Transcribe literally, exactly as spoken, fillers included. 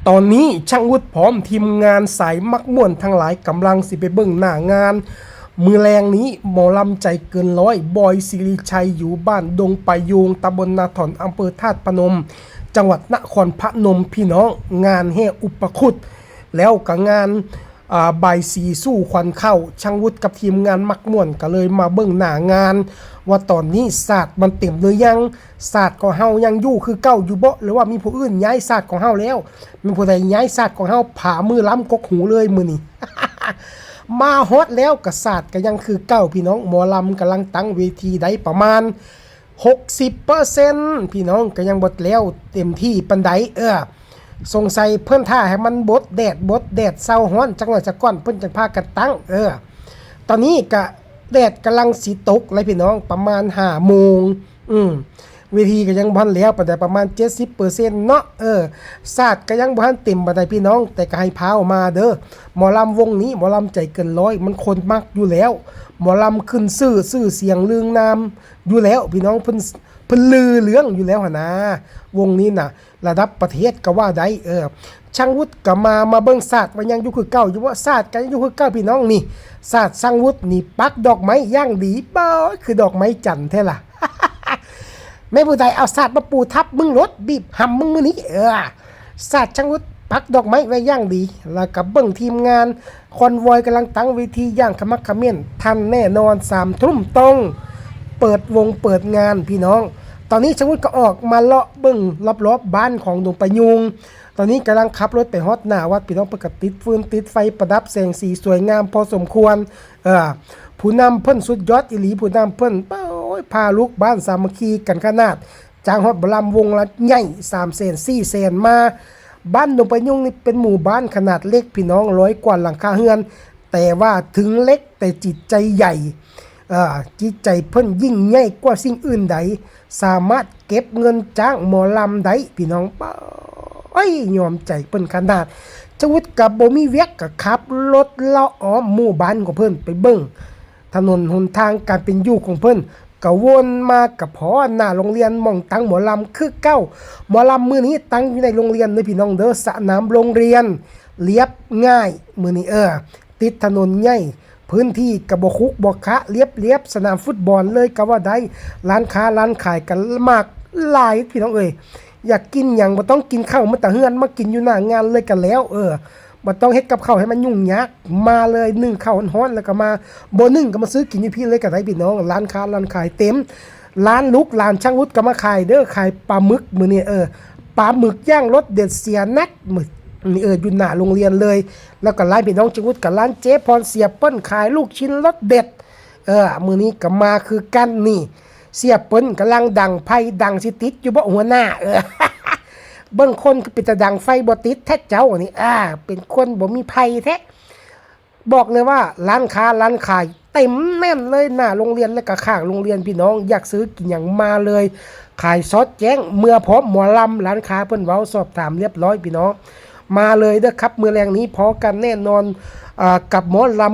ตอนนี้ช่างวุฒิพร้อมทีมงานสายมักม่วนทั้งหลายกำลังสิไปเบิ่งหน้างาน มื้อแลงนี้หมอลำใจเกินร้อย บอยสิริชัย อยู่บ้านดงปายูง ตำบลนาถ่อน อำเภอธาตุพนม จังหวัดนครพนม พี่น้อง งานแห่อุปคุต แล้วก็งาน อ่า บายสีสู่ขวัญเข้า ช่างวุฒิกับทีมงานมักม่วนก็เลยมาเบิ่งหน้างาน ว่าตอนนี้สาดมันเต็มหรือยัง สาดของเฮายังอยู่คือเก่าอยู่บ่ หรือว่ามีผู้อื่นย้ายสาดของเฮาแล้ว มีผู้ใดย้ายสาดของเฮา ผ่ามือล้ำกกหูเลยมื้อนี้ มาฮอดแล้วก็สาดก็ยังคือเก่าพี่น้อง หมอลำกำลังตั้งเวทีได้ประมาณ หกสิบเปอร์เซ็นต์ พี่น้องก็ยังบ่แล้วเต็มที่ปานใด เออ สงสัยเพิ่นท่าให้มันบดแดด บดแดดเซาฮ้อนจักหน่อยซะก่อน เพิ่นจั่งพากันตั้ง เออ ตอนนี้ก็แดดกำลังสิตกเลยพี่น้อง ประมาณห้าโมง อืม เวทีก็ยังบ่ทันแล้วปานใด ประมาณเจ็ดสิบเปอร์เซ็นต์เนาะ เออ สาดก็ยังบ่ทันเต็มปานใดพี่น้อง แต่ก็ให้พาวมาเด้อ หมอลำวงนี้ หมอลำใจเกินร้อย มันคนมักอยู่แล้ว หมอลำขึ้นชื่อ ชื่อเสียงลือนามอยู่แล้วพี่น้อง เพิ่น เพิ่นลือเรื่องอยู่แล้วหั้นนะ วงนี้น่ะ ระดับประเทศก็ว่าได้ เออ ช่างวุฒิก็มา มาเบิ่งสาดว่ายังอยู่คือเก่าอยู่บ่ สาดก็ยังอยู่คือเก่าพี่น้องนี่ สาดช่างวุฒินี่ปักดอกไม้อย่างดี บ่ คือดอกไม้จันทร์แท้ล่ะ แม่ผู้ใดเอาสาดมาปูทับมึงโลด บีบหำมึงมื้อนี้ เออ สาดช่างวุฒิปักดอกไม้ไว้อย่างดี แล้วก็เบิ่งทีมงาน คอนวอยกำลังตั้งเวทีอย่างขมักเขม้น ทันแน่นอน สามทุ่มตรง เปิดวงเปิดงานพี่น้อง ตอนนี้ช่างวุฒิก็ออกมาเลาะเบิ่งรอบๆบ้านของดงปายูง ตอนนี้กำลังขับรถไปฮอดหน้าวัดพี่น้อง เพิ่นก็ติดฟืนติดไฟประดับแสงสีสวยงามพอสมควร เออ ผู้นำเพิ่นสุดยอดอีหลี ผู้นำเพิ่น โอ้ย พาลูกบ้านสามัคคีกันขนาด จ้างฮอดหมอลำวงละใหญ่ สามแสน สี่แสน มา บ้านดงปายูงนี่เป็นหมู่บ้านขนาดเล็กพี่น้อง ร้อยกว่าหลังคาเรือน แต่ว่าถึงเล็กแต่จิตใจใหญ่ เอ่อ จิตใจเพิ่นยิ่งใหญ่กว่าสิ่งอื่นใด สามารถเก็บเงินจ้างหมอลำได้พี่น้อง โอ้ย ยอมใจเพิ่นขนาด ช่างวุฒิก็บ่มีเวียกก็ขับรถเลาะอ้อมหมู่บ้านของเพิ่นไปเบิ่ง ถนนหนทางการเป็นอยู่ของเพิ่น ก็วนมาก็พ้อหน้าโรงเรียนหม่องตั้งหมอลำคือเก่า หมอลำมื้อนี้ตั้งอยู่ในโรงเรียนเด้อพี่น้องเด้อ สนามโรงเรียน เรียบง่าย มื้อนี้ เออ ติดถนนใหญ่ พื้นที่ก็บ่คุกบ่คะ เรียบๆ สนามฟุตบอลเลยก็ว่าได้ ร้านค้าร้านขายก็มากหลายพี่น้องเอ้ย อยากกินหยังบ่ต้องกินข้าวมาแต่เฮือน มากินอยู่หน้างานเลยก็แล้ว เออ บ่ต้องเฮ็ดกับข้าวให้มันยุ่งยาก มาเลยนึ่งข้าวฮ้อนๆ แล้วก็มา บ่นึ่งก็มาซื้อกินอยู่พี้เลยก็ได้พี่น้อง ร้านค้าร้านขายเต็ม ร้านลูกหลานช่างวุฒิก็มาขายเด้อ ขายปลาหมึกมื้อนี้ เออ ปลาหมึกย่างรสเด็ดเสียนัก มื้อนี้ เออ อยู่หน้าโรงเรียนเลย แล้วก็ร้านพี่น้องช่างวุฒิกับร้านเจ๊พรเสียเปิ้ลขายลูกชิ้นรสเด็ด เออ มื้อนี้ก็มาคือกันนี่ เสียเปิ้ลกำลังดังไฟดังสิติดอยู่บ่หัวหน้า เออ เบิ่งคนคือเป็นตาดังไฟบ่ติดแท้เจ้านี่ อ่า เป็นคนบ่มีไฟแท้ บอกเลยว่าร้านค้าร้านขายเต็มแน่นเลยหน้าโรงเรียนและก็ข้างโรงเรียนพี่น้อง อยากซื้อกินหยังมาเลย ขายสอดแจ้ง เมื่อพร้อมหมอลำ ร้านค้าเพิ่นเว้าสอบถามเรียบร้อยพี่น้อง มาเลยเด้อครับ มื้อแลงนี้พ้อกันแน่นอน อ่า กับหมอลำ